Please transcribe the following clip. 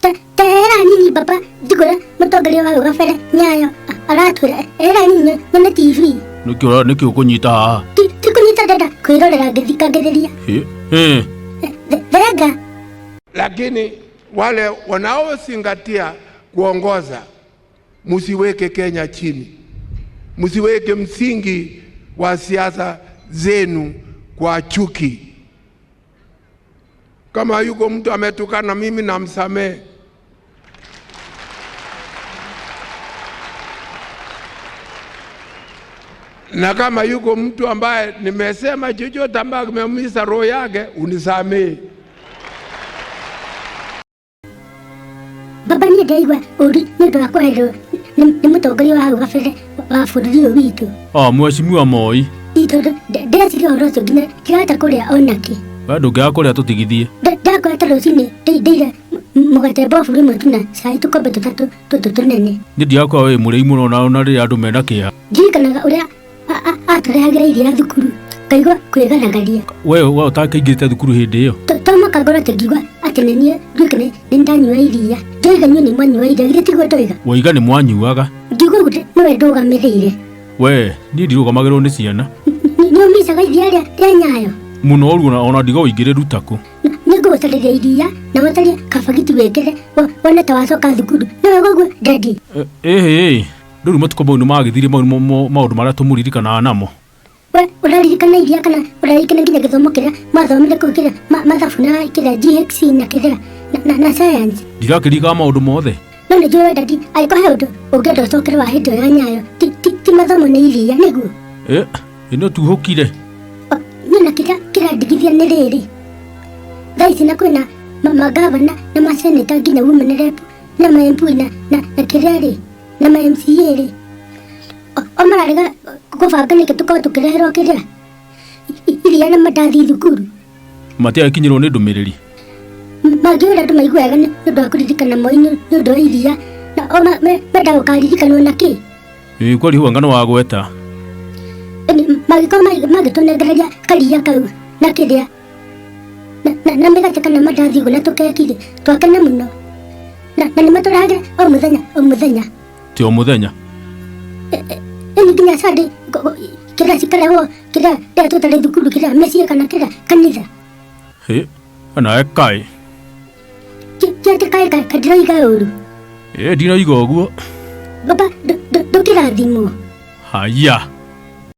Era nini baba njigũra mũtongoria wa hau gabere Nyayo aratwĩra era nini nyone TV. Nĩkĩ nĩkĩ ũkũnyita haha? Ti kũnyita ndenda kwĩrorera ngĩthikagĩrĩria. Ĩ. Thenga. Lakini wale wanaozingatia kuongoza, msiweke Kenya chini, msiweke msingi wa siasa zenu kwa chuki. Kama yuko mtu ametukana mimi namsamehe. Na kama yuko mtu ambaye nimesema chochote ambaye kimeumiza roho yake, unisamehe. Baba niĩ ndaigua ũru nĩ ũndũ wa kwehererwo nĩ mũtongoria wa hau gabere wa bũrũri ũyũ witũ. Ah, Mheshimiwa Moi. Ĩ tondũ ndĩreciria ũhoro ũcio nginya ndirahota kũrĩa onakĩ. We ndũngĩaga kũrĩa tũtigithie. Ndakora ta rũcinĩ ndĩire mũgate mbobu rĩmwe tu na cai tũkombe tũtatũ tũtũ tũnene. Niĩ ndigakorwo wĩ mũrĩi mũno ona rĩrĩa andũ mena kĩeha. Ndirikanaga ũrĩa atũrehagĩra iria thukuru ngaigua kwĩgaragaria. We we ũtakĩingĩrĩte thukuru hĩndĩ ĩyo? To mũka ngorwo atĩ ngiuga atĩ nĩ niĩ nduĩke nĩ ndanyua iria. Ndoiga inyuĩ nĩ mwanyua iria, githĩ tiguo ndoiga? Waiga nĩ mwanyuaga. Ngiuga ũguo nĩwe ndũgamĩrĩire. We niĩ ndirũgamagĩrĩrwo nĩ ciana. Nĩ ũmicaga iria rĩa Nyayo? Mũno ũru ona ndiga ũingĩrĩru takũ. Nĩ ngũgũcarĩria iria na wacarie kabagiti wĩkĩre wone ta wacoka thukuru. Nĩ wega ũguo daddy? Ĩhĩ, rĩu matukũ mau nĩ magĩthire mau nĩmo maũndũ marĩa tũmũririkanaga namo. We ũraririkana iria kana ũraririkana nginya gĩthomo kĩrĩa mwathomire kũu kĩrĩa mathabu na kĩrĩa GXC na kĩrĩa na science? Ndirakĩririkana maũndũ mothe. No nĩ njũĩ we daddy angĩkorwo he ũndũ ũngĩenda ũcokere wa hĩndĩ ĩyo ya Nyayo ti mathomo nĩ iria nĩguo? Ĩ nĩ ũtuhũkire. Niĩ na kĩrĩa kĩrandigithia nĩ rĩrĩ. Thaa ici na kwĩna magavana na maseneta nginya women rep na ma MP na kĩrĩa rĩ na ma MCA rĩ. O mararega kũbanga nĩkĩ tũkorwo tũkĩreherwo kĩrĩa iria na mandathi thukuru. Matiagĩkinyĩrwo nĩ ndũmĩrĩri. Mangĩũra andũ maigue wega nĩ ũndũ wa kũririkana Moi nĩ ũndũ wa iria na o mendaga gũkaririkanwo na kĩ? Ĩ kweli huanga nĩ wagweta. Mangĩkorwo magĩtũnengereria karia kau na kĩrĩa na mĩgate kana mandathi ũguo na tũkeki rĩ, twakena mũno. Na nĩ matũrehagĩra o mũthenya o mũthenya. Ti o mũthenya. Ĩni nginya Sunday kĩrĩa cikarehwo kĩrĩa rĩrĩa tũtarĩ thukuru kĩrĩa mĩciĩ kana kĩrĩa kanitha. Ĩ, nawe kaĩ. Ti atĩ kaĩ kandiroiga ũru. Ĩ ndinoiga ũguo. Baba ndũkĩrathimwo. Haya.